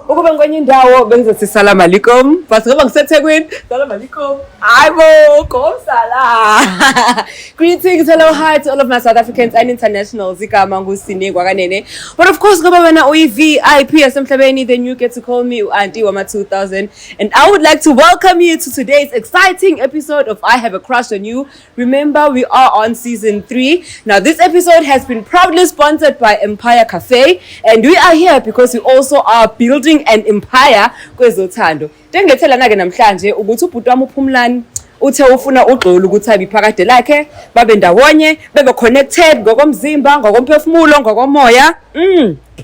Ukube ngikwenye indawo bengizothi salam alaikum, but ngoba ngiseThekwini, salam alaikum. Hayibo, komsala. Greetings, hello, hi to all of my South Africans and internationals. Igama nguSine kwaKanene. But of course, ngoba wena uyi-VIP yasemhlabeni, then you get to call me Auntie Wama 2000. And I would like to welcome you to today's exciting episode of I Have a Crush on You. Remember, we are on season 3. Now, this episode has been proudly sponsored by Empire Cafe, and we are here because we also are building an empire kwezothando. Into ke namhlanje ukuthi ubhuti wami uPhumlani uthe ufuna uXoli ukuthi abe iphakade lakhe, babe ndawonye, bebe connected ngokomzimba, ngokomphefumulo, ngokomoya.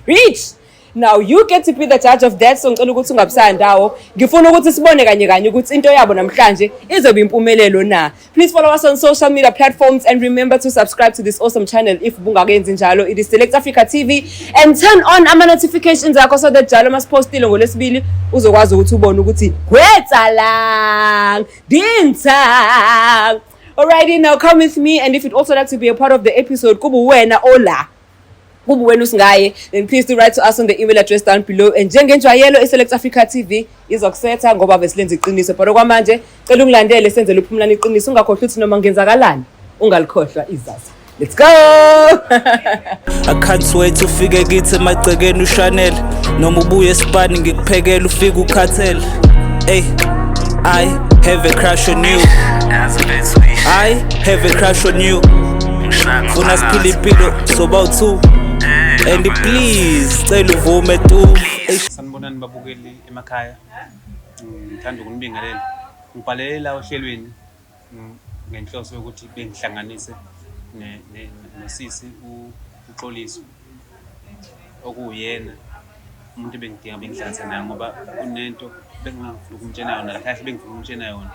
Preach. Now you get to be the judge of that, so ngicela ukuthi ungabusaya ndawo. Ngifuna ukuthi sibone kanye kanye ukuthi into yabo namhlanje izobe impumelelo na. Please follow us on social media platforms and remember to subscribe to this awesome channel if bungakenzi njalo. It is Select Africa TV and turn on ama notifications akho so that njalo masipostile ngolwesibili uzokwazi ukuthi ubone ukuthi kwetsalang dintang. Alrighty, now come with me, and if you'd also like to be a part of the episode, kube wena ola kube wena usingaye, then please do write to us on the email address down below. And njengenjwayelo, iSelect Africa TV izokusetha ngoba besilenza iqiniso, but okwamanje cela ungilandele senzele uPhumlani iqiniso. Ungakhohlwa ukuthi noma ngenzakalani ungalikhohlwa izaza. Let's go. I can't wait ufike kithi emagcekeni ushanele noma ubuye esipani ngikuphekela ufike ukhathele. Ey, I have a crush on you. I have a crush on you. Funa siphile impilo soba u-two and please cela uvume tu. Eish. Sanibonani babukeli emakhaya. Ngithanda ukunibingelela. Ngibhalele la ohlelweni ngenhloso yokuthi bengihlanganise nosisi uXoliswa okuwuyena umuntu ebengidinga bengihlanganise naye ngoba kunento bengingafuni ukumtshena yona kahle kahle, bengifuna ukumtshena yona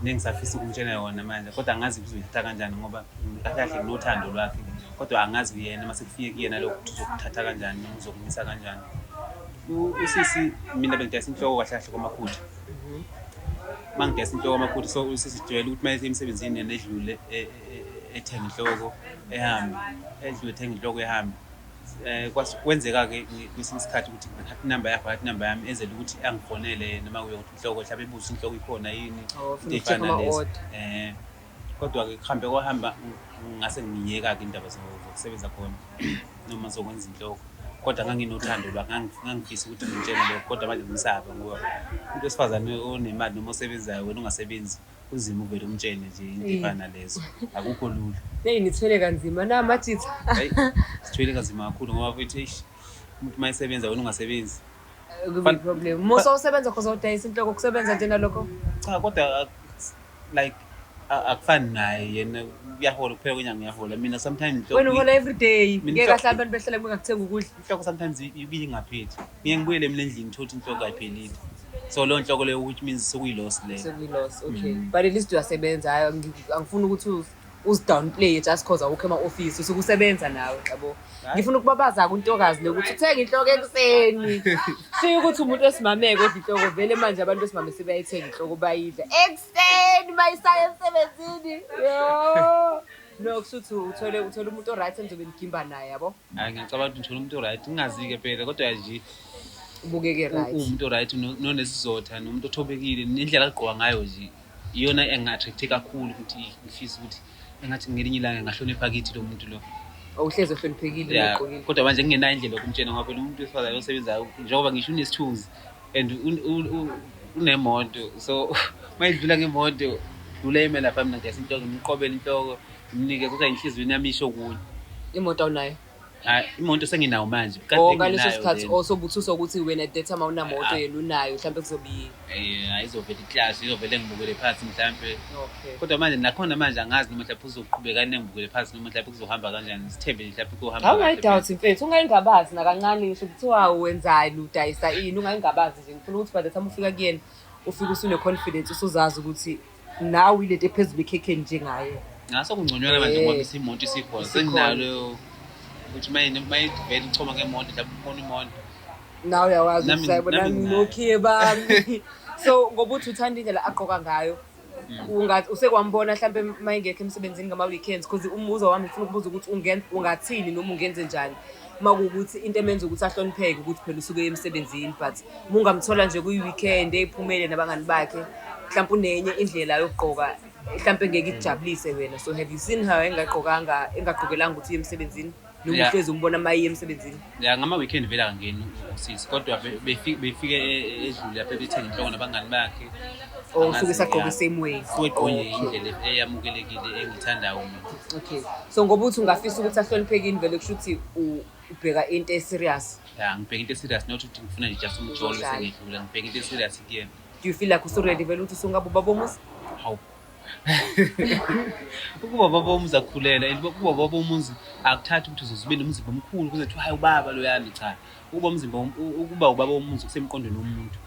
nengisafisa ukumtshena yona manje, kodwa angazi kuzoyithatha kanjani ngoba kahle kahle nginothando lwakhe, kodwa angazi yena uma sekufike kuyena lokho ukuthi uzokuthatha kanjani noma uzokumisa kanjani. Usisi mina bengidayisa inhloko kahle kahle kwaMakhutha. Uma ngidayisa inhloko kwaMakhutha, so usisi jwayele ukuthi uma esemsebenzini yena edlule ethenga inhloko ehambe, edlule ethenga inhloko ehambe. Kwenzeka-ke kwesinye isikhathi ukuthi ngithatha inamba yakhe, wathatha inamba yami, enzela ukuthi angifonele yena uma kuyokuthi inhloko mhlawumbe ebuze inhloko ikhona yini. Oh, ufuna into ey'fana uku-check nalezo. ama-order. Kodwa-ke kuhambe kwahamba ngase ngiyeka-ke indaba zokusebenza khona noma zokwenza inhloko, kodwa nganginothando lwakhe, ngangifisa ukuthi ngimtshele lokho, kodwa manje ngisaba ngoba umuntu wesifazane onemali noma osebenzayo, wena ungasebenzi, kunzima uvele umtshele nje into efana nalezo, akukho lula. Hey, nithwele kanzima na majitha. Hayi, sithwele kanzima kakhulu ngoba futhi eish, umuntu uma esebenza wena ungasebenzi Kube problem. Musa usebenza khoza udayisa inhloko, kusebenza nje nalokho. Cha, kodwa like akufani naye, yena uyahola kuphela kwenyanga uyahola, mina sometimes inhloko Wena uhola every day. Mina Ngeke kahle abantu behlala bengakuthenga ukudla. Inhloko sometimes ibuye ingapheli, ngiye ngibuyele mina endlini ngithole ukuthi inhloko ayiphelile, so leyo nhloko leyo, which means sekuyi-loss leyo. Sekuyi-loss, okay. But at least uyasebenza. Hayi, angifuni ukuthi uzi-downplay just cause awukho ema-office, usuke usebenza nawe, yabo. Ngifuna ukubabaza kuntokazi le ukuthi uthenga inhloko ekuseni. Shiya ukuthi umuntu wesimame kodwa inhloko vele manje abantu besimame sebayithenga inhloko bayidla ekuseni mayisaya emsebenzini. Yo. No, kusho ukuthi uthole umuntu o-right enizobe nigimba naye, yabo. Hayi, ngiyacabanga ukuthi ngithole umuntu o-right, ngingazi-ke phela, kodwa nje Ubukeke right. Uwumuntu o-right nonesizotha nomuntu othobekile, nendlela agqoka ngayo nje iyona engi-attract-e kakhulu ukuthi ngifise ukuthi engathi ngelinye ilanga ngingahlonipha kithi lo muntu lo. Awuhlezi ohloniphekile Ya, ugqokile. Kodwa manje ngingenayo indlela yokumtshena ngoba phela umuntu wesifazane osebenzayo, njengoba ngisho, unesithunzi and unemoto, so uma idlula ngemoto dlula ime lapha, mina ngidayisa inhloko, ngimqobele inhloko, ngimnike, kodwa enhliziyweni yami isho okunye. Imoto awunayo? Hayi, imoto senginayo manje, kade O ngaleso ngingenayo sikhathi then. osobuthusa ukuthi wena at that time awunamoto, Ah. yena unayo, mhlawumbe kuzobe Hayi, izovele i-clash, izovele ngibukele phansi mhlampe. Okay. Kodwa manje nakhona manje angazi noma mhlawumbe uzoqhubeka nengibukele phansi noma mhlawumbe kuzohamba kanjani, sithembe nje mhlawumbe kuzohamba kahle. Awungayidoubt mfethu, ungayingabazi nakancane, ngisho kuthiwa wenzani, udayisa ini, ungayingabazi nje. Ngifuna ukuthi by the time ufika kuyena ufike usune-confidence, usuzazi ukuthi nawe ilento ephezulu ekhekheni njengaye. Ngaso kungconywana manje ngoba imoto isikhona. Isikhona. Senginayo leyo ukuthi mayivele uchoma ngemoto mhlawumbe ubona imoto. Nawe uyawazi ukuthi sayibona nami nginayo. nokhiye bami. So ngoba uthi uthanda indlela agqoka ngayo. Ungathi usekwambona mhlampe uma engekho emsebenzini ngama-weekends, because umbuzo wami ngifuna ukubuza ukuthi ungathini noma ungenze njani uma kuwukuthi into emenza ukuthi ahlonipheke ukuthi phela usuke emsebenzini, but uma ungamthola nje kuyi-weekend eyiphumele nabangani bakhe, mhlawumpe unenye indlela yokugqoka mhlawumpe ngeke ikujabulise wena. So have you seen her engagqokanga, engagqokelanga ukuthi uye emsebenzini, noma uhlezi umbona uma iye emsebenzini? Ya, ngama-weekend vele akangeni usisi, kodwa befike edlule lapha ebethenga inhloko nabangani bakhe. Or usuke esagqoka same way? Suke egqoke nje indlela eyamukelekile engiyithandayo mina. Okay, so ngoba uthi ungafisa ukuthi ahloniphekile, vele kusho ukuthi ubheka into e-serious. Ya, ngibheka into e-serious, not ukuthi ngifuna nje just umjolo. Uzodlala. Sengidlula, ngibheka into e-serious kuyena. Do you feel like usu-ready vele ukuthi usungaba ubaba womuzi? Hawu, ukuba baba womuzi akukhulela, and ukuba baba womuzi akuthathi ukuthi uzoze ube nomzimba omkhulu kuze kuthiwa, "Hayi, ubaba loyana." Cha, ukuba ubaba womuzi kusemqondweni womuntu.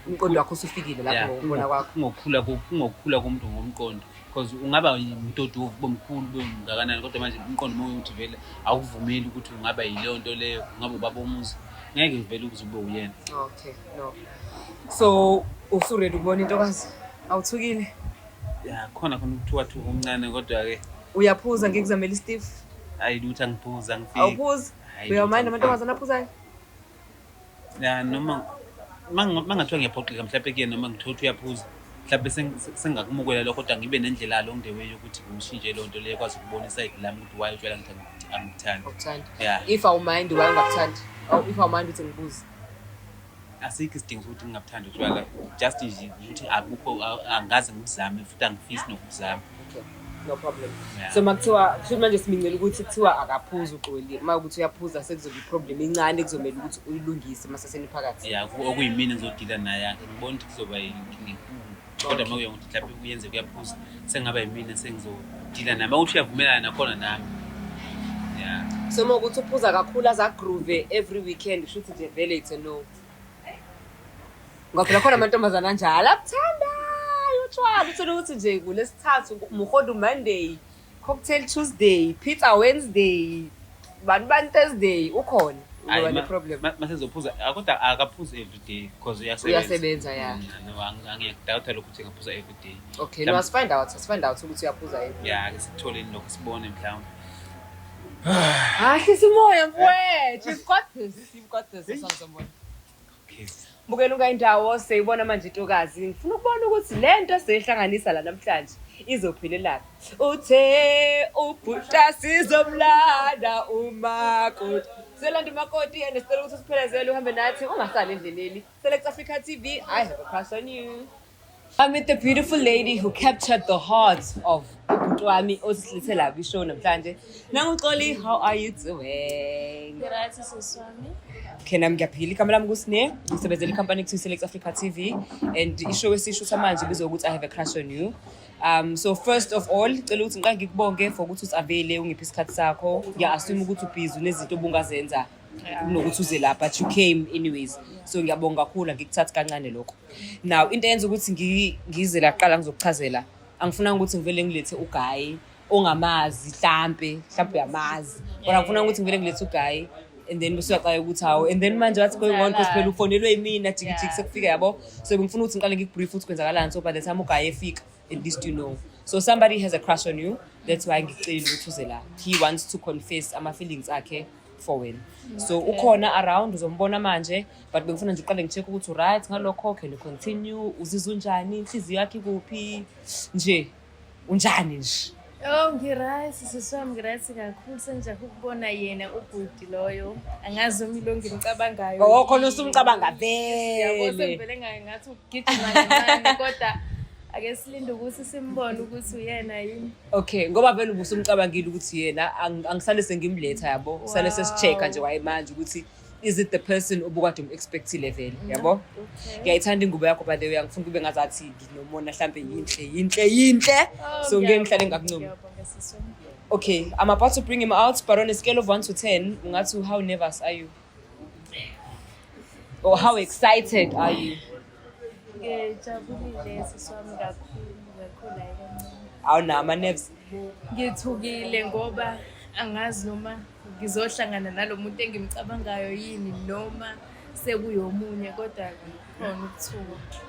Umqondo wakho usufikile lapho ngokubona kwakho? Kungokukhula komuntu ngomqondo, because ungaba umtotovu, ube mkhulu, ube mngakanani, kodwa manje umqondo uma ukuthi vele awukuvumeli ukuthi ungaba yileyo nto leyo, ungaba ubaba womuzi, ngeke vele ukuze ube uyena. Okay, no, so usu-ready ukubona intokazi? Awuthukile? Ya, khona khona ukuthuka-thuka omncane, kodwa-ke Uyaphuza? Ngikuzamela i-stiff? Hayi lutho, angiphuzi, angifiki. Awuphuzi? Hayi, Uyawumayinda lutho. Amantombazane aphuzayo? Ya, noma mangathiwa ngiyaphoxeka mhlawumbe kuyena, noma ngithola ukuthi uyaphuza, mhlawumbe sengingakumukela lokho, kodwa ngibe nendlela along the way yokuthi ngimshintshe leyo nto leyo, kwazi ukubona i-side lami ukuthi why utshwala ngithi angikuthandi. Awukuthandi? Ya. If awumayindi, why ungakuthandi? Oh, if awumayindi ukuthi ngibuze. Asikho isidingo sokuthi ngingabuthandi utshwala, just nje ukuthi akukho, angaze ngibuzame futhi angifisi nokubuzama. Okay, no problem. Yeah. So makuthiwa kusho manje simincela ukuthi kuthiwa akaphuzi uXoli, uma ukuthi uyaphuza sekuzoba i-problem encane kuzomela ukuthi uyilungise maseseniphakathi. Ya, okuyimina engizodila naye, ngibona ukuthi kuzoba inkinga enkulu, kodwa uma kuya ngokuthi mhlawumbe kuyenzeka uyaphuza, sengingaba yimina sengizodila naye, uma kuthi uyavumelana nakhona nami, ya. So uma ukuthi uphuza kakhulu aze a-groove every weekend, kusho ukuthi nje vele it's a no, ngoba phela khona amantombazane anjalo akuthandayo utshwala, uthole ukuthi nje ngolwesithathu mogodu Monday, cocktail Tuesday, pizza Wednesday, bani bani Thursday, ukhona uzoba ne-problem. Masezophuza, kodwa akaphuzi every day because uyasebenza. Uyasebenza, ya. No, angiyakudawutha lokhu ukuthi engaphuza every day. Okay, no, asi-find out ukuthi uyaphuza yini. Ya, ake sikutholeni lokho, sibone mhlawumbe. Hayi, hlisa umoya mfowethu, you've got this, you've got this. Asangizobona. Okay. Bukela ungayindawo, seyibona manje intokazi. Ngifuna ukubona ukuthi le nto seyihlanganisa la namhlanje izophelelaphi. Uthe ubhuta sizomlanda umakoti, selanda umakoti, and sicela ukuthi usiphelezele, uhambe nathi, ungasali endleleni. Select Africa TV, I have a crush on you. I'm with the beautiful lady who captured the hearts of ubhuti wami osilethe la kwi-show namhlanje. NanguXoli, how are you doing? Right, sisi wami. Okay, nami ngiyaphila. Igama lami nguSine, ngisebenzela ikhampani ekuthiwa Select Africa TV, and i-show esiyishutha manje ibizwa ukuthi I Have a Crush on You. So first of all, cela ukuthi ngiqale ngikubonge for ukuthi usavele ungiphe isikhathi sakho. Ngiya-assume ukuthi ubhizi, unezinto obungazenza kunokuthi uze la, but you came anyways. So ngiyabonga kakhulu, angikuthathi kancane lokho. Now into eyenza ukuthi ngize la kuqala, ngizokuchazela. Angifunanga ukuthi ngivele ngilethe u-guy ongamazi, hlampe uyamazi. Kodwa ngifuna ukuthi ngivele ngilethe u-guy and then bese uyaqala ukuthi hawu, and then manje what's going on, because phela ufonelwe yimina, jiki jiki sekufika, yabo. So ngifuna ukuthi ngiqale ngiku-brief ukuthi kwenzakalani, so by the time u-guy efika, at least you know. So somebody has a crush on you, that's why ngicelile ukuthi uze la. He wants to confess ama-feelings akhe for wena. So ukhona around, uzombona manje, but bengifuna nje uqale ngi-check ukuthi right ngalokho, can you continue, uzizwa unjani, inhliziyo yakho ikuphi nje, unjani nje? Oh, ngi-right sisi wami, ngi-right kakhulu, sengijahe ukubona yena ubhuti loyo. Angazi noma ilo ngimcabangayo. Oh, khona usumcabanga Yabo. vele. Sengivele ngathi ukugijima kancane, kodwa ake silinde ukuthi simbone ukuthi uyena yini. Okay, ngoba vele ubusumcabangile ukuthi yena, angisale sengimletha, yabo, sale sesi-check-a nje waye manje ukuthi is it the person obukade um-expect-ile vele, yabo? Okay. Ngiyayithanda ingubo yakho, by the way. Angifuni kube ngazathi nginomona, hlampe yinhle, yinhle, yinhle. Oh, So ngeke ngihlale ngiyabonga, ngakuncoma. ngiyabonga, sisi wami. Okay, I'm about to bring him out, but on a scale of 1 to 10, ungathi how nervous are you or how excited are you? Ngijabulile sisi wami, kakhulu kakhulu, hayi kancane. Awunawo ama-nerves? Ngithukile ngoba angazi noma ngizohlangana nalo muntu engimcabangayo yini noma sekuyomunye, kodwa khona ukuthuka.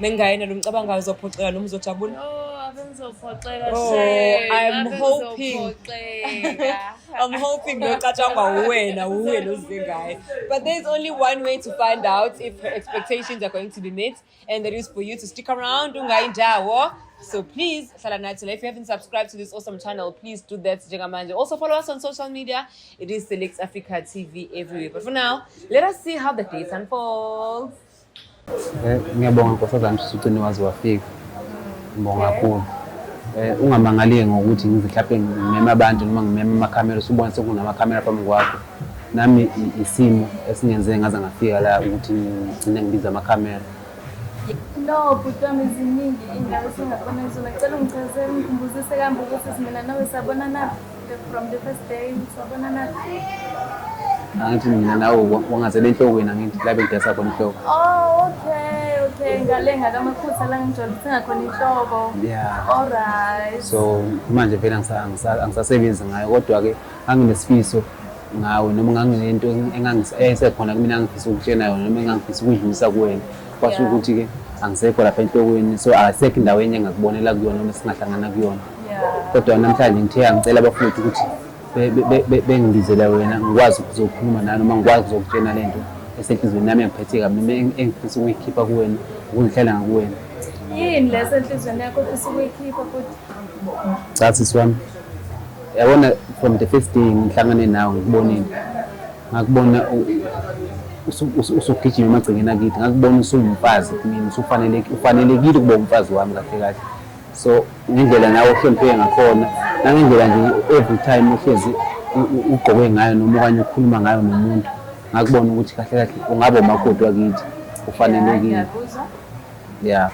Mengayena lo mcabangayo uzophoxeka noma uzojabula? Oh, abengizophoxeka. Oh, Shame. I'm hoping. Abengizophoxeka. I'm hoping locatshangwa uwena uwe lozize ngaye. But there's only one way to find out if her expectations are going to be met, and that is for you to stick around ungayi ndawo. So please, hlala nathi la. If you haven't subscribed to this awesome channel, please do that njengamanje. Also follow us on social media. It is Select Africa TV everywhere. But for now, let us see how the date unfolds. Ngiyabonga nkosazana ukuthi ugcine waze wafika. Ngibonga kakhulu. Ungamangaleki ngokuthi ngize mhlawumbe ngimema abantu noma ngimema amakhamera, usubona sekunamakhamera phambi kwakho. Nami isimo esingenze ngaze ngafika la ukuthi ngigcine ngibiza amakhamera. No, bhuti wami, ziningi iy'ndawo esingabona kuzona. Ngicela ungichazele, ungikhumbuzise kambe ukuthi mina nawe sabonana from the first day, sabonana. Angithi mina nawe wangazela enhlokweni, angithi la bengidayisa khona inhloko. Oh, okay. Ngale ngakamakhutha la ngijwayele ukuthenga khona inhloko. Yeah. Alright. So manje vele angisasebenzi ngayo, kodwa-ke nganginesifiso ngawe noma nganginento eyayisekhona kumina engangifisa ukutshena yona noma engangifisa ukuyidlulisa kuwena. Kwasho ukuthi-ke angisekho lapha enhlokweni, so akasekho indawo enye engakubonela kuyona noma singahlangana kuyona. Kodwa namhlanje ngithe angicela abafowethu ukuthi bengibizele wena, ngikwazi ukuzokhuluma nawe noma ngikwazi ukuzokutshena le nto esenhliziyweni yami engiphethe kabi noma engifisa ukuyikhipha kuwena, ukundihlela ngakuwena. Yini le esenhliziyweni yakho ofisa ukuyikhipha futhi? Cha, sisi wami, yabona from the first day ngihlangane nawe ngikubonile, ngakubona usugijima emagcekeni akithi, ngakubona usuwumfazi kumina, ufanelekile ukuba umfazi wami kahle kahle. So ngendlela nawe ohlonipheke ngakhona, nangendlela nje every time uhlezi ugqoke ngayo noma okanye ukhuluma ngayo nomuntu, ngakubona ukuthi kahle kahle ungaba umakoti wakithi, ufanelekile. Ngiyakuzwa. Yeah.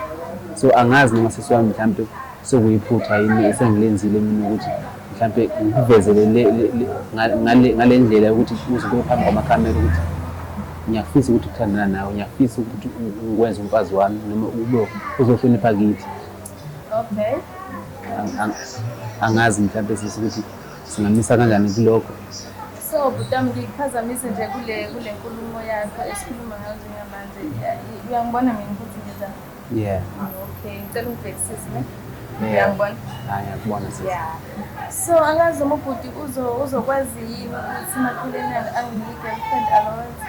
So angazi noma sisi wami mhlampe sekuyiphutha yini esengilenzile mina ukuthi mhlampe ngikuvezele ngale ndlela yokuthi uze ube phambi kwamakhamera ukuthi ngiyafisa ukuthi ukuthandana nawe, ngiyafisa ukuthi ngikwenze umfazi wami noma ube uzohlonipha kithi. Okay. Angazi mhlampe sisi ukuthi singamisa kanjani kulokho. So bhuti wami, ngikuphazamise nje kule nkulumo yakho esikhuluma ngayo njengamanje. Uyangibona mina ukuthi ngenzani? Yeah. Okay, ngicela ungibhekisise ne? Yeah. Uyangibona? Hayi, ngiyakubona sisi. Yeah. So angazi noma ubhuti uzokwazi yini ukuthi makhelene anginike i-girlfriend allowance.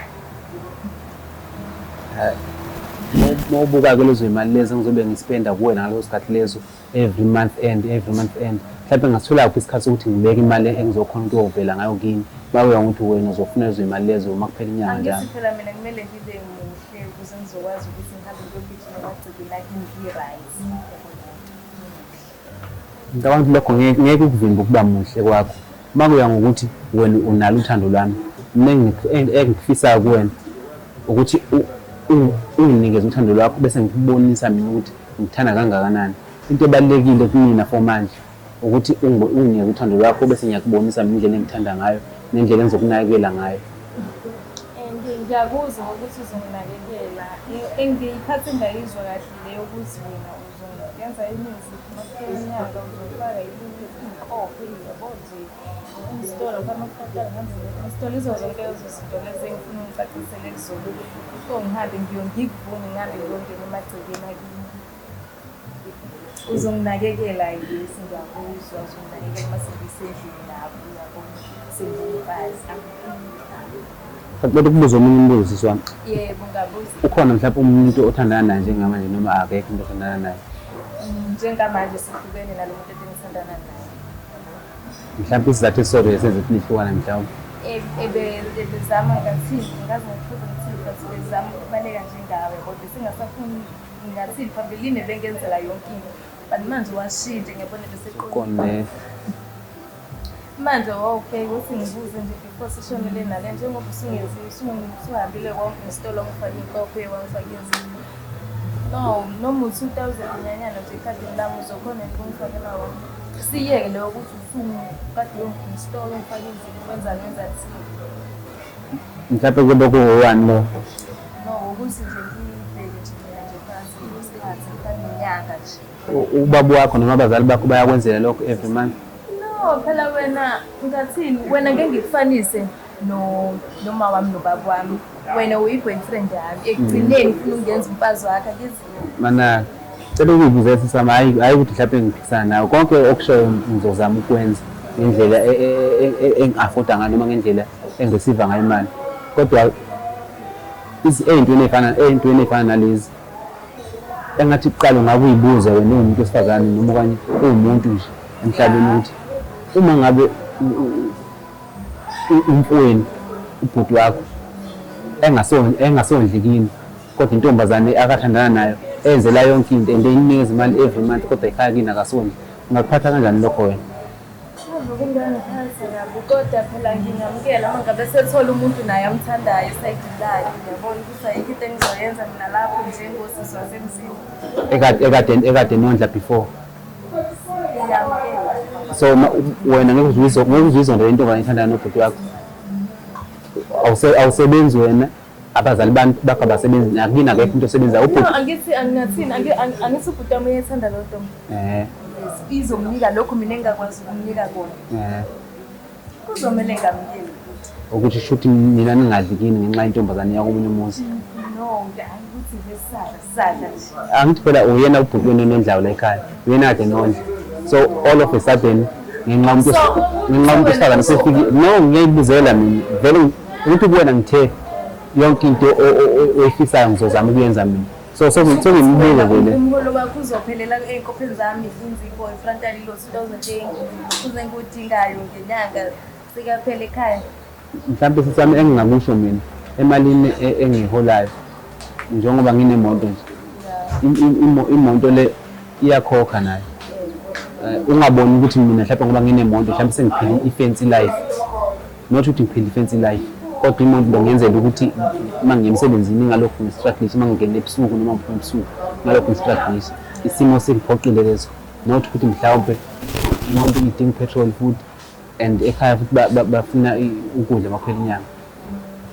Uma ubuka-ke lezo y'mali lezo engizobe ngispenda kuwena ngaleso sikhathi leso every month end, every month end, mhlawumbe ngingasithola kuphi isikhathi sokuthi ngibeke imali engizokhona ukuyovela ngayo kini, uma kuya ngokuthi wena uzofuna lezo y'mali lezo uma kuphela inyanga njalo? Angithi phela mina kumele ngibe muhle ukuze ngizokwazi ukuthi ngihambe ngiyogijima emagcekeni akhe ngi-right. Ngicabanga ukuthi lokho ngeke ukuvimbe ukuba muhle kwakho. Uma kuya ngokuthi wena unalo uthando lwami, mina engikufisayo kuwena ukuthi unginikeze uthando lwakho bese ngikubonisa mina ukuthi ngikuthanda kangakanani. Into ebalulekile kumina for manje ukuthi unginike uthando lwakho bese ngiyakubonisa mina indlela engikuthanda ngayo nendlela engizokunakekela ngayo. And ngiyakuzwa ukuthi uzonginakekela. Engiyiphathi engayizwa kahle le yokuthi wena uzongenza imizi makuphela unyaka, uzofaka iy'nkophe, yabo nje esitolo kwamakuqala ngihambe esitolo, izo zonke lezo zinto lezo engifuna ungicacisele kuzona before ngihambe ngikuvume ngihambe ngiyongena emagcekeni akini. Uzonginakekela, yes, ngiyakuzwa, uzonginakekela uma sengisendlini lapho, uyabona, sengumfazi. Ngicela ukubuza omunye umbuzo, sisi wami. Yebo, ngabuza. Ukhona mhlawumbe umuntu othandana naye njengamanje noma akekho umuntu othandana naye? Njengamanje sihlukene nalo muntu engithandana naye. Mhlawumbe isizathu esisodwa esenza ukuthi nihlukane mhlawumbe? Ebezama ngathini, ngaze ngithuke ngithini, but bezama ukubaleka njengawe, kodwa singasafuni ngathini, phambilini bengenzela yonke into, but manje washintsha, ngiyabona beseqonde. Qonde. Manje okay, ukuthi ngibuze nje before sishonele nale, njengoba usuhambile konke esitolo, ngifake inkophe, wangifake izinto, no noma u-2000 nyanyana nje ekhadini lami, uzokhona yini ukungifakela wona? Siyeke leyo ukuthi usukade uyongifuna esitolo, ngifake izinto, wenzani wenzani, siyeke. Mhlawumbe kube kuwowani lo? No, ukuthi nje ngibheke nje mina nje phansi isikhathi mhlawumbe inyanga nje. Ubaba wakho noma abazali bakho bayakwenzela lokho every month? No, phela wena ngathini, wena ngeke ngikufanise no noma wami nobaba wami. Wena uyi-boyfriend yami. Ekugcineni ufuna ukungenza umfazi wakho akithi. Mana cela ukuyibuza sisami, hayi hayi ukuthi mhlawumbe ngiphikisana nawe. Konke okushoyo ngizozama ukwenza ngendlela engi-afforda ngayo noma ngendlela engisiva ngayo imali. Kodwa ey'ntweni ey'fana nalezi engathi kuqala ungabe uyibuze wena uwumuntu wesifazane noma okanye uwumuntu nje emhlabeni ukuthi uma ngabe umfowenu, ubhuti wakho engasondli kini, kodwa intombazane akathandana nayo enzela yonke into and eyinikeza imali every month, kodwa ekhaya kini akasondli, ungakuphatha kanjani lokho wena? Ave kungangiphatha kabi, kodwa phela ngingamukela uma ngabe sethola umuntu naye amthandayo esayidini lakhe. Ngiyabona ukuthi ayikho into engizoyenza mina lapho njengosisi wasemzini. Ekade nondla before. Ngiyamukela. So wena ngeke uzuyizonde le ntombazane ethandana nobhuti wakho. Awusebenzi wena, abazali bakho abasebenzi, nakini akekho umuntu osebenzayo, No, ubhuti. angithi angingathini, angithi ubhuti wami uyayithanda lo ntombi. Izomnika lokho mina engingakwazi ukumnika kona. Kuzomele ngamukele ukuthi. Ukuthi shuthi nina ningadli kini ngenxa yentombazane yakomunye umuzi. No, ukuthi nje sadla sadla nje. Angithi phela uyena ubhuti wenu onondlayo la ekhaya, uyena kade nondla. So all of a sudden ngenxa yomuntu wesifazane sefike. No, ngiyayibuzela mina vele ukuthi kuwena ngithe yonke into oyifisayo ngizozama ukuyenza mina. So sokuyimibuzo vele. Umholo wakho uzophelela ey'nkopheni zami, inzipho, i-frontal, ilo 2000 kuze ngikudingayo ngenyanga sikaphela ekhaya. Mhlawumbe sisami, engingakusho mina, emalini engiyiholayo, njengoba nginemoto nje, imoto le iyakhokha nayo. Ungaboni ukuthi mina mhlawumbe ngoba nginemoto mhlawumbe sengiphila i-fancy life. Not ukuthi ngiphila i-fancy life, kodwa imoto bengiyenzela ukuthi uma ngiya emsebenzini ngingalokhu ngi-strugglisha, uma ngingena ebusuku noma ngiphuma ebusuku ngalokhu ngi-strugglisha. Isimo singiphoqile leso, not ukuthi mhlawumbe imoto idinga i-petrol futhi and ekhaya futhi bafuna ukudla makuphela inyanga.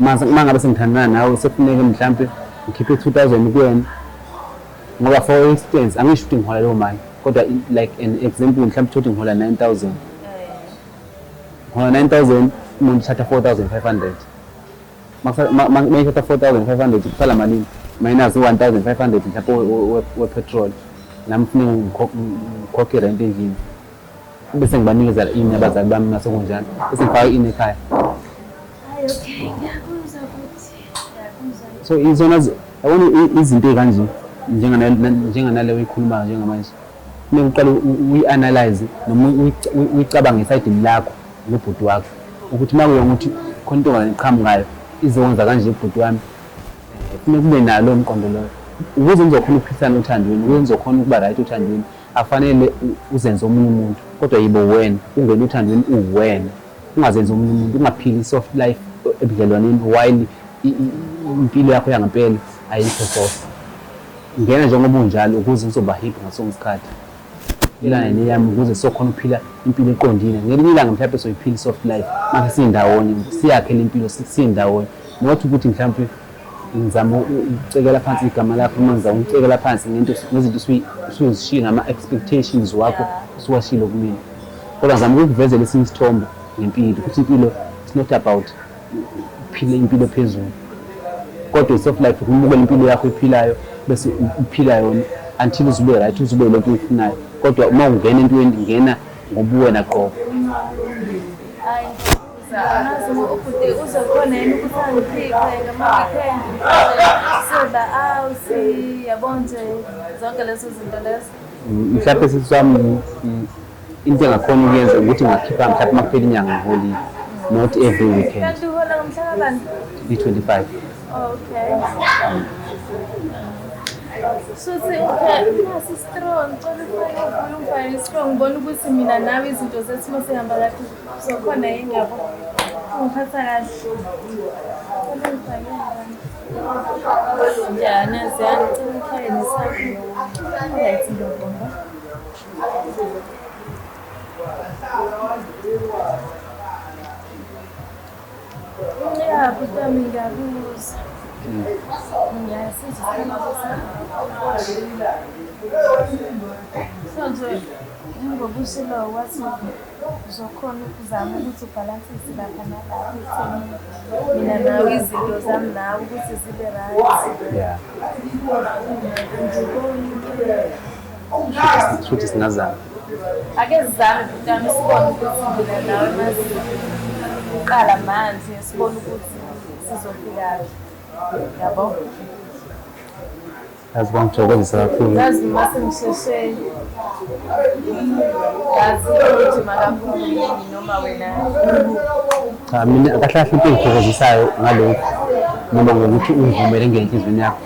Uma ngabe sengithandana nawe sekufuneke mhlampe ngikhiphe 2000 kuwena, ngoba for instance, angisho ukuthi ngihola leyo mali, kodwa like an example, mhlawumbe uthole ukuthi ngihola 9000, ngihola 9000, umuntu uthatha 4500. Mayithatha 4500 kusala malini? Minus 1500 mhlawumbe we-petrol, nami kufuneka ngikhokhe irent endlini, bese ngibanikeza ini abazali bami masekunjalo, bese ngifaka ini ekhaya. Hayi, okay, ngiyakuzwa ukuthi ngiyakuzwa. So izona yabona izinto ey'kanje njenganale oyikhulumayo njengamanje, funeka uqale uyi-analyze noma uyicabange esayidini lakho nobhuti wakho ukuthi uma kuyona ukuthi khona intombazane eqhamukayo izokwenza kanje ubhuti wami, funeka kube nalo lowo mqondo loyo ukuze nizokhona ukuphilisana othandweni, ukuze nizokhona ukuba right othandweni. Akufanele uzenze omunye umuntu, kodwa yibo wena, ungene othandweni uwena, ungazenzi omunye umuntu, ungaphili i-soft life ebudlelwaneni while impilo yakho yangempela ayikho soft. Ngena njengoba unjalo ukuze uzoba happy ngaso sonke isikhathi. Ilana neyami ukuze sizokhona ukuphila impilo eqondile. Ngelinye ilanga mhlawumbe soyiphila i-soft life mase siyindawonye, siyakhela impilo siyindawonye, not ukuthi mhlawumbe ngizama ukucekela phansi igama lakho noma ngizama ukucekela phansi ngento ngezinto usuzishiye ngama-expectations wakho usuwashilo kumina, kodwa ngizama ukukuvezela esinye isithombe ngempilo, ukuthi impilo it's not about uphile impilo phezulu, kodwa i-soft life ukumukela impilo yakho ephilayo bese uphila yona until uzube right, uzube lento oyifunayo. Kodwa uma ungena entweni, ngena ngobuwena qobo. Hayi, ngiyakuzwa. Angazi ubhuti uzokhona yini ukuthi angiphiphe ngama-weekend, soba out, yabo nje zonke lezo zinto lezo. Mhlawumbe sisi wami, into engakhona ukuyenza ukuthi ngakhipha mhlawumbe uma kuphela inyanga ngiholile, not every weekend. Kanti uhola ngomhla kabani? I-25. Okay. Shuthi okay, nasi strong, ngicela ufake ubuye ungifake strong, ngibona ukuthi mina nawe izinto zethu uma sihamba kahle zokhona yini, yabo. Ungiphatha kahle. Cela ungifake ngani. Ya, nazi ya, ngicela ungifake nesakho. Alright, ngiyabonga. Ya, bhuti wami, ngiyakuzwa. Ngiyasizwa isimo sakho. So nje Ngoba ushilo wathi uzokhona ukuzama ukuthi ubhalansise lapha nalapha ekutheni mina nawe izinto zami nawe ukuthi zibe right. Yeah. Angiboni inkinga. Futhi singazama. Ake sizame bhuti wami sibone ukuthi mina nawe masiqala manje sibone ukuthi sizofikaphi. Yabo? Yazi kwangithokozisa kakhulu. Yazi uma sengisheshe yazi ukugijima kakhulu yini noma wena. Cha, mina kahle kahle into engithokozisayo ngalokhu noma ngokuthi ungivumele ngenhliziyweni yakho,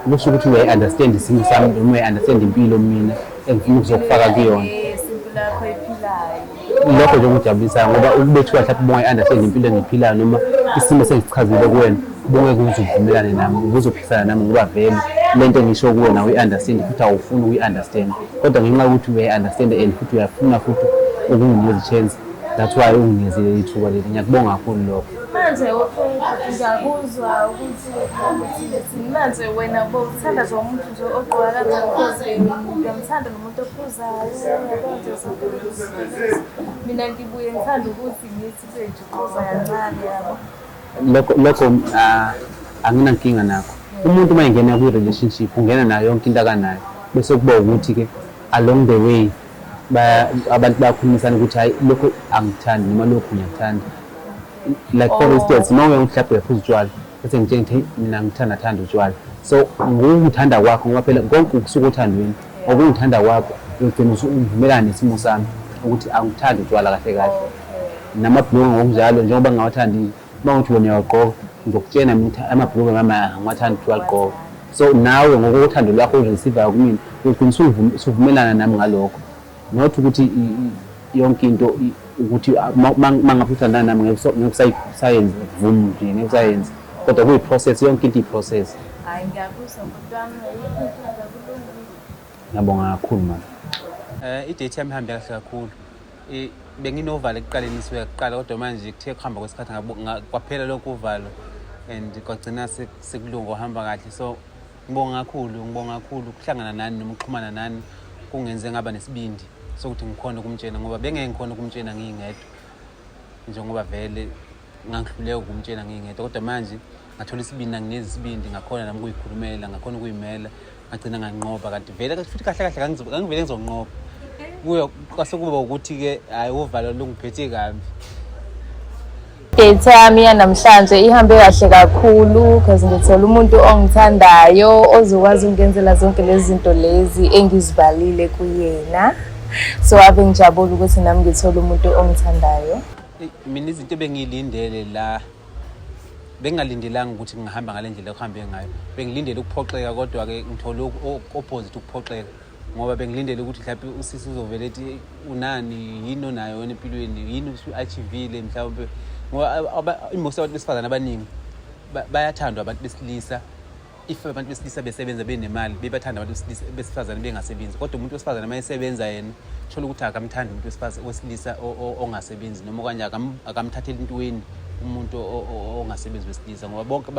kusho ukuthi uyayi-understand isimo sami noma uyayi-understand impilo mina engifuna ukuzokufaka kuyona. Yes, impilo yakho oyiphilayo. Lokho nje kungijabulisayo ngoba ukubethiwa mhlawumbe ubungayi-understand impilo engiyiphilayo noma isimo sengisichazile kuwena, ubungeke uze uvumelane nami, ubuzophikisana nami ngoba vele le nto engisho kuwena awuyi-understand futhi awufuni ukuyi-understand. Kodwa ngenxa yokuthi uyayi-understand and futhi uyafuna futhi ukunginikeza i-chance, that's why unginikezile leli thuba leli. Ngiyakubonga kakhulu lokho. Manje okay, ngiyakuzwa ukuthi ukuthi manje wena bowuthanda nje umuntu nje ogqoka kanjani, because ngiyamthanda nomuntu ophuzayo, yabo nje zonke lezo zinto. Mina ngibuye ngithanda ukuthi ngithi kube nje uqhuza kancane, yabo. Lokho anginankinga nakho. Umuntu uma engena kwi-relationship ungena nayo yonke into akanayo, bese kuba ukuthi-ke along the way abantu bayakhulumisana ukuthi hhayi, lokhu angikuthandi noma lokhu ngiyakuthanda. Like for instance, uma uye mhlawumbe uyaphuza utshwala, bese ngitshela ngithi, "Hey, mina ngithanda thanda utshwala." So ngokungithanda kwakho, ngoba phela konke kusuka othandweni, ngokungithanda kwakho uyogcina uvumelana nesimo sami ukuthi angithandi utshwala kahle kahle. Namabhulukwe ngokunjalo, njengoba ngingawathandi, uma ngithi wena uyawagqoka, ngizokutshena mina ukuthi amabhulukwe ngami angiwathandi ukuthi uwagqoke. So nawe ngokothando lwakho olu-receive-ayo kumina, uyogcina usuvumelana nami ngalokho. Not ukuthi yonke into ukuthi ma ngabe uthandana nami ngeke usayenze vum nje, ngeke usayenze. Kodwa kuyi-process, yonke into iyi-process. Hhayi, ngiyakuzwa bhuti wami, ayikho inkinga, kulungile. Ngiyabonga kakhulu mama. I-date yami ihambe kahle kakhulu. Benginovalo ekuqaleni isuke kuqala, kodwa manje kuthe kuhamba kwesikhathi kwaphela lonke uvalo and kwagcina sekulunga, kuhamba kahle. So ngibonga kakhulu, ngibonga kakhulu ukuhlangana nani noma ukuxhumana nani, kungenze ngaba nesibindi sokuthi ngikhone ukumtshena, ngoba bengeke ngikhone ukumtshena ngingedwa, njengoba vele ngangihluleka ukumtshena ngingedwa. Kodwa manje ngathola isibindi, nanginezi isibindi, ngakhona nami ukuyikhulumela, ngakhona ukuyimela, ngagcina nganqoba. Kanti vele futhi kahle kahle ngangivele ngizonqoba kuyo, kwase kuba ukuthi-ke hhayi, uvalo lungiphethe kabi. Date yami yanamhlanje ihambe kahle kakhulu because ngithole umuntu ongithandayo ozokwazi ukungenzela zonke lezi zinto lezi engizibalile kuyena. So ave ngijabula ukuthi nami ngithole umuntu ongithandayo. Eyi, mina izinto ebengiyilindele la, bengingalindelanga ukuthi ngingahamba ngale ndlela okuhambe ngayo. Bengilindele ukuphoxeka, kodwa-ke ngithole opposite ukuphoxeka, ngoba bengilindele ukuthi mhlawumbe usisi uzovele ethi, unani, yini onayo wena empilweni, yini usu-achieve-ile mhlawumbe, ngoba most abantu besifazane abaningi bayathandwa abantu besilisa if abantu besilisa besebenza benemali, bebathanda abantu besifazane bengasebenzi. Kodwa umuntu wesifazane uma esebenza yena, thola ukuthi akamthandi umuntu wesilisa ongasebenzi, noma okanye akamthatheli intweni umuntu ongasebenzi wesilisa, ngoba bonke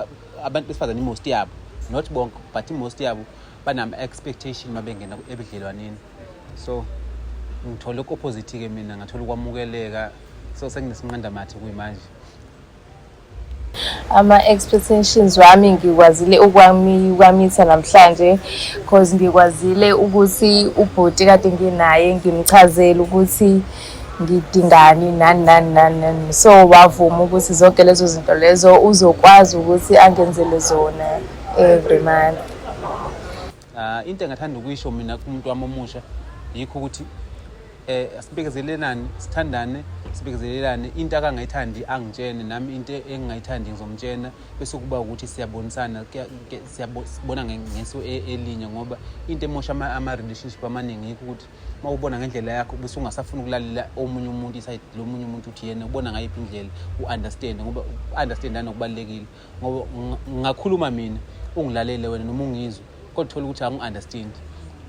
abantu besifazane, i-most yabo, not bonke but i-most yabo, banama-expectation uma bengena ebudlelwaneni. So ngithole ku-opposite-ke mina, ngathola ukwamukeleka, so senginesinqandamathe kuyimanje. Ama-expectations wami ngikwazile ukwamitha namhlanje, cause ngikwazile ukuthi ubhuti kade nginaye ngimchazele ukuthi ngidingani nani nani nani nani, so wavuma ukuthi zonke lezo zinto lezo uzokwazi ukuthi angenzele zona every month. Into engathanda ukuyisho mina kumuntu wami omusha yikho ukuthi asibekezelelane, sithandane, sibekezelelane. Into akangayithandi angitshene, nami into engingayithandi ngizomtshena, bese kuba ukuthi siyabonisana, sibona ngeso elinye, ngoba into emosha ama-relationship amaningi yikho ukuthi uma ubona ngendlela yakho bese ungasafuni ukulalela omunye umuntu, i-side lomunye umuntu, ukuthi yena ubona ngayiphi indlela, u-understand, ngoba u-understandana kubalulekile. Ngoba ngingakhuluma mina, ungilalele wena noma ungizwe, kodwa uthola ukuthi angi-understand.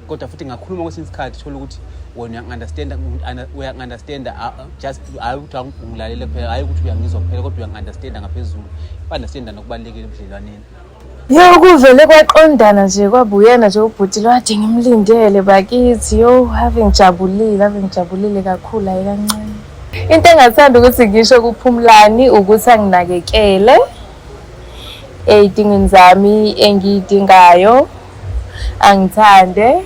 Kodwa futhi ngakhuluma kwesinye isikhathi, thola ukuthi wena uyangi-understanda, uyangi-understanda just hhayi ukuthi ungilalele kuphela, hhayi ukuthi uyangizwa kuphela, kodwa uyangi-understanda ngaphezulu. U-understanda nokubalulekile ebudlelwaneni. Yo, kuvele kwaqondana nje, kwabuyena nje ubhuti lo ade ngimlindele bakithi. Yo, ave ngijabulile, ave ngijabulile kakhulu, hayi kancane. Into engathanda ukuthi ngisho kuPhumlani ukuthi anginakekele ey'dingweni zami engiy'dingayo, angithande.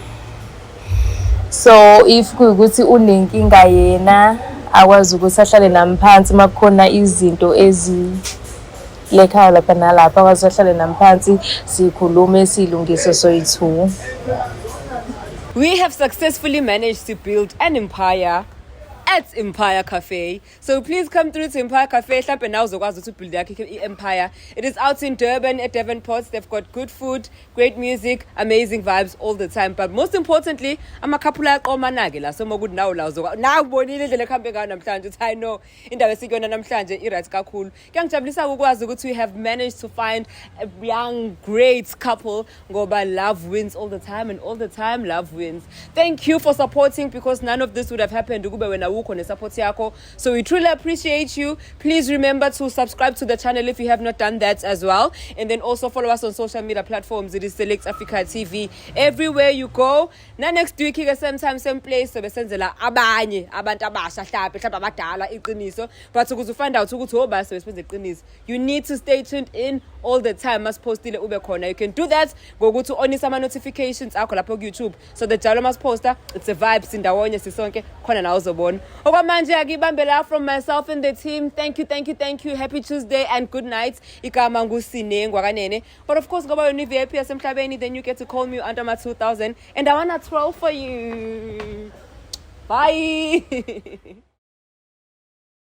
So if kuyukuthi unenkinga yena, akwazi ukuthi ahlale nami phansi uma kukhona izinto ezilekhayo lapha nalapha, akwazi ahlale nami phansi, sikhulume, siyilungise soyi-two. We have successfully managed to build an empire at Empire Cafe. So please come through to Empire Cafe. Mhlampe nawe uzokwazi ukuthi ubuild yakho i-empire. It is out in Durban at Devonport. They've got good food, great music, amazing vibes all the time. But most importantly, ama-couple ayaqomana-ke la. So uma kuthi nawe la uzokwa nawe ubonile indlela ekuhambe ngayo namhlanje uthi, "I know indawo esikuyona namhlanje i-right kakhulu." Kuyangijabulisa ukwazi ukuthi we have managed to find a young great couple, ngoba love wins all the time, and all the time love wins. Thank you for supporting, because none of this would have happened ukube wena wukho ne-support yakho. So we truly appreciate you. Please remember to subscribe to the channel if you have not done that as well, and then also follow us on social media platforms. It is Select Africa TV everywhere you go. Na next week ke, same time, same place, sobe senzela abanye abantu abasha, hlampe hlampe abadala iqiniso. But ukuze ufind out ukuthi oba sobe sibenze iqiniso, you need to stay tuned in all the time. Masipostile ube khona. You can do that ngokuthi u-onise ama-notifications akho lapho ku-YouTube, so that njalo masiposta, it's a vibe, sindawonye sisonke khona, nawe uzobona. Okwamanje akibambe la from myself and the team. Thank you, thank you, thank you. Happy Tuesday and good night. Igama nguSinengwa kanene, but of course ngoba wena i-VIP yasemhlabeni, then you get to call me under my 2000 and I wanna twirl for you. Bye.